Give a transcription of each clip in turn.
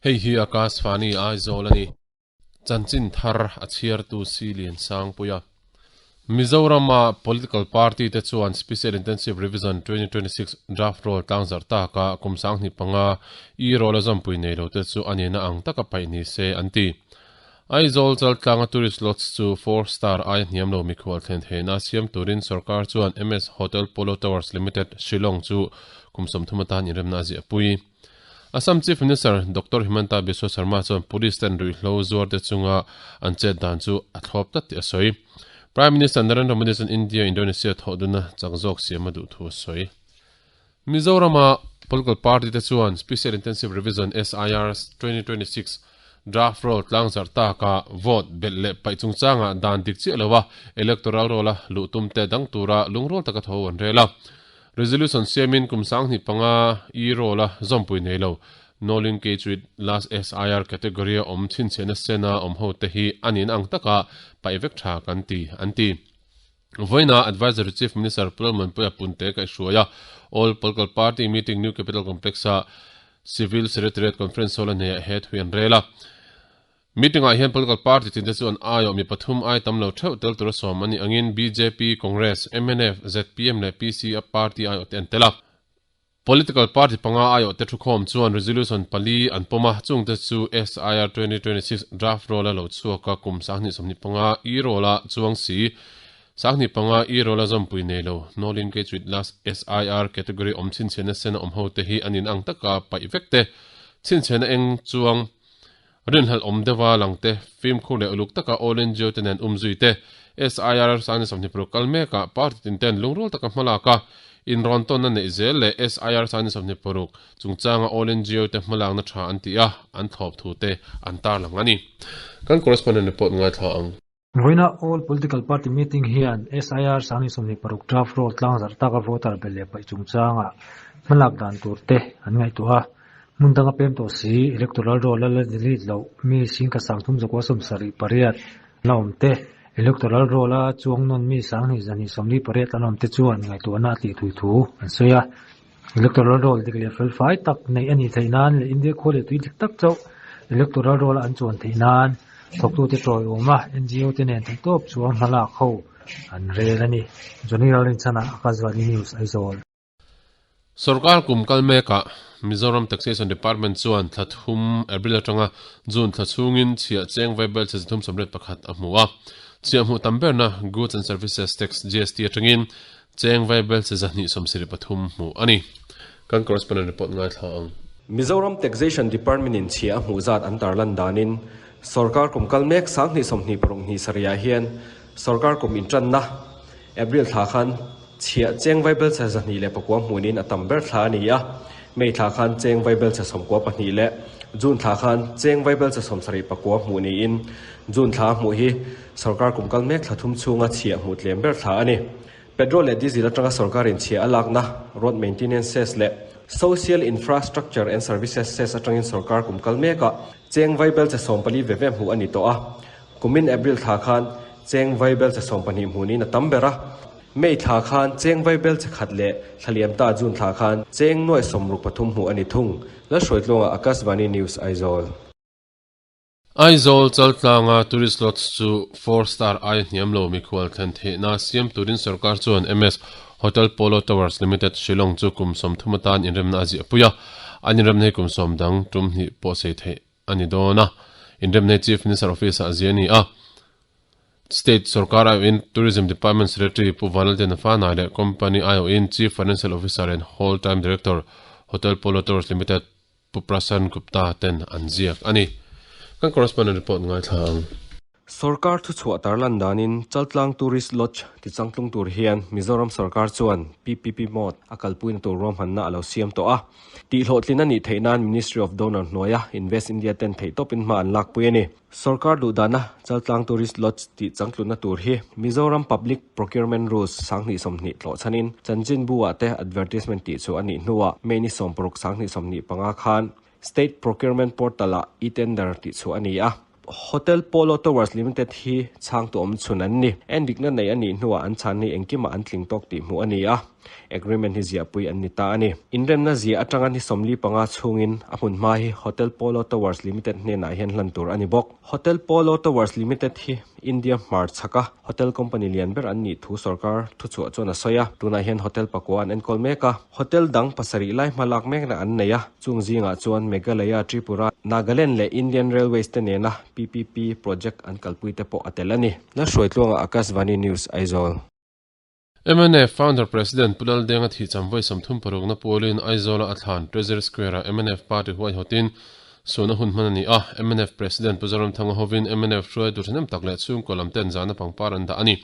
Hei hi Akashvani Aizawl a ni. Chanchin thar a chhiartu Si Lian Sangpuia. Mizorama political party te chuan Special Intensive Revision 2026 draft roll tlangzarh taka kum sanghnih panga e-roll a zawmpui nei lo te chu a nihna ang taka paih ni se an ti. Aizawl chaltlanga tourist lodge chu four star aia hniam lo mikhual thlen theihna siam turin sorkar chuan MS Hotel Polo Towers Limited, Shillong chu kum 30 atan inremna a ziahpui. Assam Chief Minister Doctor Himanta Biswa Sarma chuan police ten ruihhlo zuarte chunga an chet dan chu a thlawp tlat tih a sawi. Prime Minister Narendra Modi chuan India-Indonesia thawhdunna chak zawk siam a duh thu a sawi. Mizorama political party te chuan Special Intensive Revision, SIR, 2026 draft roll tlangzarh taka vote belh leh paih chungchangah dan dik chiah loa electoral roll-a luh tum te dang tura lungrawl taka tho an rel a. Resolution siamin kum 25 e-roll-a zawmpui nei lo no linkage with last SIR category-a awm chhinchhiahna sena awm ho te hi a nihna ang taka paih vek tha kan ti, an ti. Vawiina Advisory Chief Minister Pu Lalmuanpuia Punte kaihhruai a, All Political Party Meeting New Capital Complex-a Civil Secretariat Conference Hall a neiah he thu an rel a. Meeting-ah hian political party tinte chu an aiawh mi pathum ai tam lo theuh tel tura sawm a nih angin bjp, Congress, mnf, zpm leh PC a party aiawhte an tel a. Political party panga aiawhte thukhawm chuan resolution pali an pawm a, chungte chu SIR 2026 draft roll a lo chhuak a, kum 2025 e-roll a chuang si, 25 e-roll a zawmpui nei lo, no linkage with last SIR category awm chhinchhiahna sen a awm ho te hi an inang taka paih vek te, chhinchhiahna eng chuang Rinhlelh awm deuha lang te, fimkhur leh uluk taka All NGO te nen umzui te, SIR 26 kal mekah party tin ten lungrual taka hmalak a, inrawn tawnna neih zel leh SIR 26 chungchanga All NGO te hmalakna tha an ti a, an thlawp thu te an tarlang a ni. Kan correspondent report ngaithla ang. Vawiina All Political Party Meeting hian SIR 26 draft roll tlangzarh taka voter be leh paih chungchangah hmalak dan tur te an ngaihtuah a. Hmun danga pem tawh si Electoral Roll a la delete loh mi singkhat 3378 la awm te, Electoral Roll a chuang nawn mi 2248 an awm te chuan ngaihtuahna a tih thui thu an sawi a. Electoral Roll dik leh felfai tak neih a nih theih nan leh India khua leh tui dik tak chauh Electoral Roll a an chuan theih nan thawktute tawiawm a NGO te nen theihtawp chuan hmalak ho an rel a ni. Johnny Lalrinchhana, Akashvani News, Aizawl. Sorkar kum kal mekah Mizoram Taxation Department chuan thla thum April atanga June thla chhungin chhiah cheng vaibel che 331 a hmu a. Chhiah hmuh tam berna Goods and Services Tax, GST, atangin Cheng vaibel che 273 hmuh a ni. Kan correspondent report ngaithla ang. Mizoram Taxation Department in chhia a hmuh zat an tarlan danin sorkar kum kal mek 2026 hnih sarihah hian sorkar kum intanna April thla khan chhia cheng vaibel che 209 hmuhnin a tam ber thla a ni a, May thla khan cheng vaibel che 92 leh June thla khan cheng vaibel che 79 hmuh niin June thla a hmuh hi sorkar kum kal mek thla thum chhunga chhia hmuh tlem ber thla a ni. Petrol leh diesel atanga sorkarin chhia a lakna, road maintenance cess leh social infrastructure and services cess atangin sorkar kum kal mekah cheng vaibel che 14 ve ve hmuh a ni tawh a. Kumin April thla khan cheng vaibel che 12 hmuhnin a tam ber a. May thla khan cheng vaibel che khat leh thla liam ta June thla khan cheng nuai 63 hmuh a ni thung. Lalhruaitluanga Akashvani News Aizawl. Aizawl Chaltlanga Tourist Lodge chu four star aia hniam lo mikhual thlen theihna siam turin sorkar chuan MS Hotel Polo Towers Limited, Shillong chu kum 30 atan inremna a ziahpui a, an inremna hi kum sawm dang tum hnih pawh sei theih a ni dawn a, inremna hi Chief Minister Office-ah zia a ni a. State sorkar aiawhin Tourism Department Secretary Pu Vanlaltena Fanai leh Company aiawhin Chief Financial Officer and Whole Time Director, Hotel Polo Towers Limited, Pu Prasan Gupta ten an ziak a ni. Kan correspondent report ngaithla ang. Sorkar thuchhuah tarlan danin Chaltlang Tourist Lodge tichangtlung tur hian Mizoram sorkar chuan PPP mode a kalpuina tur ruahmanna a lo siam tawh a. Tihhlawhtlin a nih theih nan Ministry of Donor hnuaia Invest India ten theihtawpin hma an lakpui a ni. Sorkar duhdana Chaltlang Tourist Lodge tih changtlunna tur hi Mizoram Public Procurement Rules 2020 tlawh chhanin chanchinbu ah te advertisement tih chu a nih hnuah May ni 16 2025 khan State Procurement Portal ah e-tender tih chhuah a ni a. Hotel Polo Towers Limited hi chhangtu awm chhun an ni. Endikna nei a nih hnuah an chhan hi engkimah an tling tawk tih hmuh a ni a, agreement hi ziahpui an ni ta a ni. Inremna ziah atanga ni 45 chhungin a hmunhma hi Hotel Polo Towers Limited hnenah hian hlan tur a ni bawk. Hotel Polo Towers Limited hi India hmarchhaka hotel company lian ber an nih thu sorkar thuchhuah chuan a sawi a, tunah hian hotel pakua an enkawl mek a, hotel dang pasarih lai hma lak mekna an nei a, chung zingah chuan Meghalaya, Tripura, Nagaland leh Indian Railways te nena PPP project an kalpui te pawh a tel a ni. Lalhruaitluanga Akashvani News, Aizawl. Mnf Founder President Pu Laldenga thihcham vawi 36 na pualin Aizawla a thlan Treasury Square-ah mnf party huaihawtin suahna hun hman a ni a. Mnf President Pu Zoramthanga hovin mnf hruaitu thahnem tak leh chhungkaw lam ten zahna pangpar an dah a ni.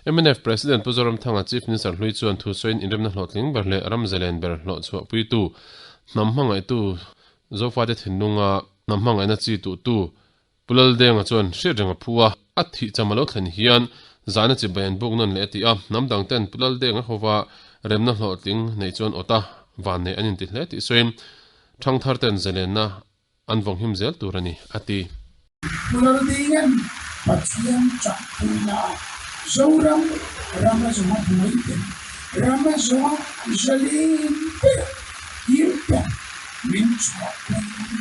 Mnf President Pu Zoramthanga Chief Minister hlui chuan thusawiin inremna hlawhtling ber leh ram zalen ber hlawhchhuahpuitu hnam hmangaihtu Zofate thinlunga hnam hmangaihna chi tuhtu Pu Laldenga chuan hriat reng a phu a, a thih cham a lo thlen hian zahna chi bai an buk nawn leh a ti a, hnam dang ten Pu Laldenga hova remna hlawhtling nei chuan awt a, vannei an inti hle tih sawiin thangthar ten zalenna an vawng him zel tur a ni, a ti. Pu Laldenga'n Pathian chakpuina a Zoram rama zawnga buai tel, rama zawnga zalen ber him ber min chhuahpui.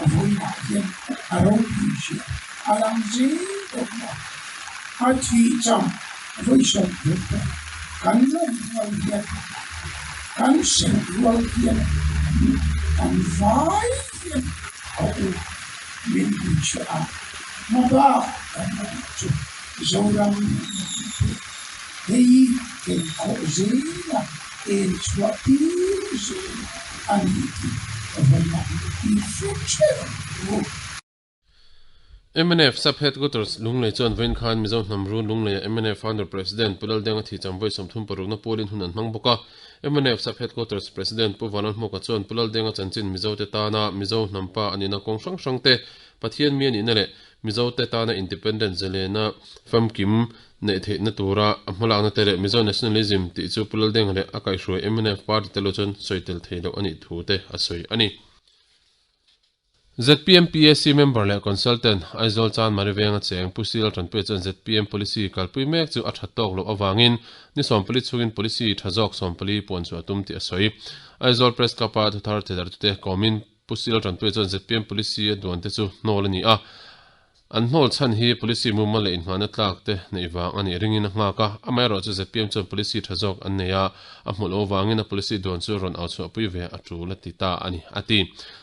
A vawiinah hian a ropui zia a lang zel bawk a, a thih chang vawi 30 pawh kan lawm rual hian, kan serh rual hian kan vai hian a u min inhria a, hma bak kan la duh chu Zoram mipui hei ken khawh zela en chhuah tir zel a ni tih ka vawiin i hre ṭheuh ang u. Mnf Sub Headquarters Lunglei chuan vawiin khan Mizo hnam run Lungleia mnf Founder President Pu Laldenga thihcham vawi 36 na pualin hun an hmang bawk a. Mnf Sub Headquarters President Pu Vanlalhmuaka chuan Pu Laldenga chanchin Mizote tana Mizo hnam pa a nihna kawng hrang hrang te, Pathian mi a nihna leh Mizote tana Independent zalena famkim neih theihna tura a hmalakna te leh Mizo Nationalism tih chu Pu Laldenga leh a kaihhruai mnf party te lo chuan sawi tel thei loh a nih thu te a sawi a ni. Zpm PAC member leh consultant Aizawl Chanmari Venga cheng Pu Sil Tanpuia chuan zpm policy kalpui mek chu a tha tawk loh avangin ni 14 chhungin policy tha zawk 14 puan chu a tum tih a sawi. Aizawl Press Club-a thuthar theidartute kawmin Pu Sil Tanpuia chuan zpm policy a duan te chu hnawl a ni a, An hnawl chhan hi policy mumal leh inhmahna tlak te neih vang a nih ringin a nghak a, amaherawh chu zpm chuan policy tha zawk an nei a, a hmuh loh avangin a policy duan chu rawn au chhuahpui ve a tul a ti ta a ni, a ti.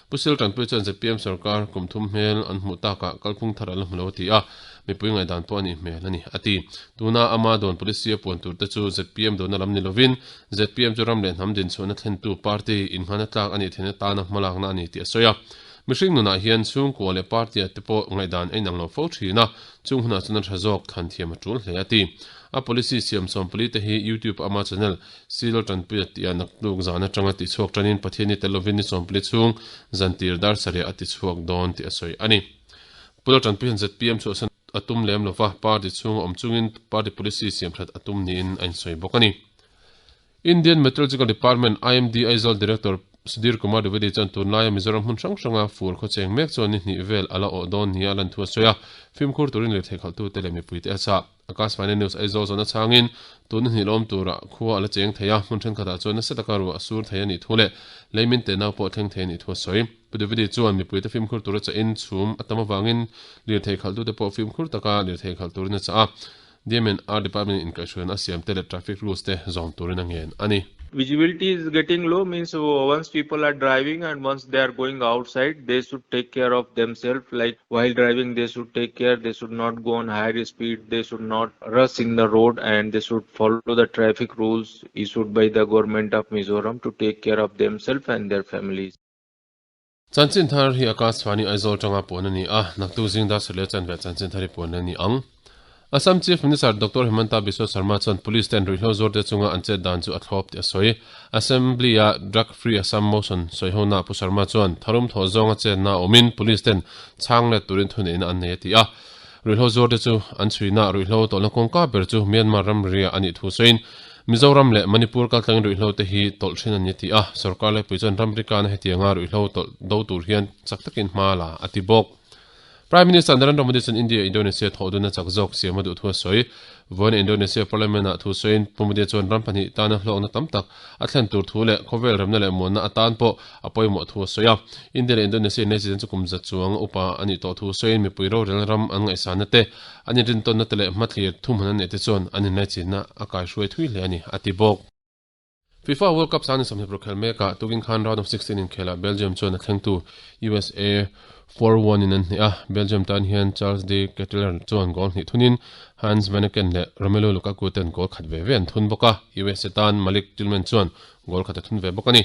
Pu Siltanpui chuan zpm sorkar kum thum hmel an hmuh takah kalphung thar an la hmu lo a ti a, mipui ngaihdan pawh a nih hmel a ni, a ti. Tuna ama duan policy a puan tur te chu zpm duanna lam ni lovin zpm chu ram leh hnam dinchhuahna thlentu party inhmahna tlak a nih theihna tana hmalakna a ni tih a sawi a. Mihring nunah hian chhungkua leh party ah te pawh ngaihdan a inang lo fo thin a, chung hunah chuan a tha zawk thlan thiam a tul hle a ti. A policy siam 14 te hi YouTube ama channel Silo Tanpuia tih ah naktuk zan atanga tichhuak tanin Pathian i tel lovin ni 14 chhung zantir dar sarih a tichhuak dawn tih a sawi a ni. Pu Laltanpui hian zpm chhuahsan a tum lem lova, party chhunga awm chungin party policy siam that a tum niin a insawi bawk a ni. Indian Meteorological Department, IMD, Aizawl Director Sudhir Kumar Dwivedi chuan tunlaia Mizoram hmun hrang hranga fur khawcheng mek chuan ni hnih vel a la awh dawn nia lan thu a sawi a, fimkhur turin lirthei khalhtute leh mipuite a chah. Akashvani News Aizawl zawhna chhangin tun ni hnih lawm turah khua a la cheng thei a, hmun thenkhatah chuan nasa taka ruah a sur thei a nih thu leh leimin tenau pawh thleng thei a nih thu a sawi. Pu Dwivedi chuan mipuite fimkhur tura chahin chhum a tam avangin lirthei khalhtute pawh fimkhur taka lirthei khalh turin a chah a. DMNR Department in inkaihhruaina a siam te leh traffic rules te zawm turin a ngen a ni. Visibility is getting low means once people are driving and once they are going outside they should take care of themselves like while driving they should take care they should not go on higher speed they should not rush in the road and they should follow the traffic rules issued by the government of Mizoram to take care of themselves and their families. Chanchin thar hi Akashvani Aizawl tanga puan a ni a, naktuk zing dar sarih leh chanve chanchin thar hi puan a ni ang. Assam Chief Minister Doctor Himanta Biswa Sarma chuan Police ten ruihhlo zawrte chunga an chet dan chu a thlawp tih a sawi. Assembly-a Drug Free Assam Motion sawihonaah Pu Sarma chuan tharum thawh zawnga chetna a awmin Police ten chhang let turin thuneihna an nei a ti a. Ruihhlo zuarte chu an chhuina ruihhlo tawlhna kawngka ber chu Myanmar ramria a nih thu sawiin Mizoram leh Manipur kaltlangin ruihhlo te hi tawlh thin an ni ti a, sorkar laipui chuan ramri kana hetianga ruihhlo tawlh do tur hian chak takin hma la a ti bawk. Prime Minister Narendra Modi chuan India Indonesia thawh dunna chak zawk siam a duh thu a sawi. Vawiin Indonesia Parliament-ah thu sawiin Pu Modi chuan ram pahnih tana hlawkna tam tak a thlen tur thu leh khawvel remna leh muanna atan pawh a pawimawh thu a sawi a. India leh Indonesia inlaichizan chu kum za chuang upa a nih tawh thu sawiin mipui rorel ram an ngaihsanna te, an inrintawnna te leh hmathlir thuhmun an neih te chuan an inlaichinna a kaihruai thui hle a ni, a ti bawk. FIFA World Cup sangni sawmhnih paruk khel mekah tukin khan round of 16 inkhelah Belgium chuan a thlengtu USA 4-1 in an hneh a, Belgium tan hian Charles de Ketelaere chuan goal hnih thunin Hans Vanaken leh Romelu Lukaku ten goal khat ve ve an thun bawk a, USA tan Malik Tillman chuan goal khat a thun ve bawk a ni.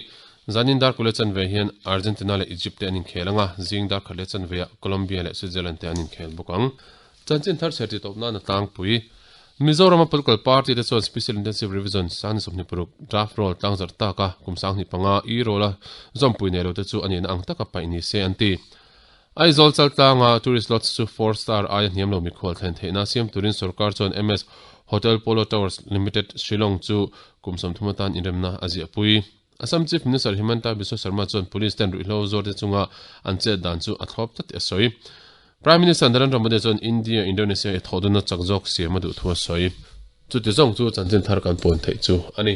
Zanin dar kule chanve hian Argentina leh Egypt te an inkhel ang a, zing dar khat leh chanveah Colombia leh Switzerland te an inkhel bawk ang. Chanchin thar chher tih tawp nan a tlangpui. Mizorama political party te chuan Special Intensive Revision 25 draft roll tlangzarh tak a, kum 25 e-roll a zawmpui nei lo te chu a nihna ang taka paih ni se an ti. Aizawl Chaltlanga tourist lodge chu four star aia hniam lo mikhual thlen theihna siam turin sorkar chuan MS Hotel Polo Towers Limited, Shillong chu kum 30 atan inremna a ziahpui. Assam Chief Minister Himanta Biswa Sarma chuan Police ten ruihhlo zawrte chunga an chet dan chu a thlawp tlat tih a sawi. Prime Minister Narendra Modi chuan India, Indonesia i thawh dunna chak zawk siam a duh thu a sawi. Chuti zawng chu chanchin thar kan puan theih chu a ni.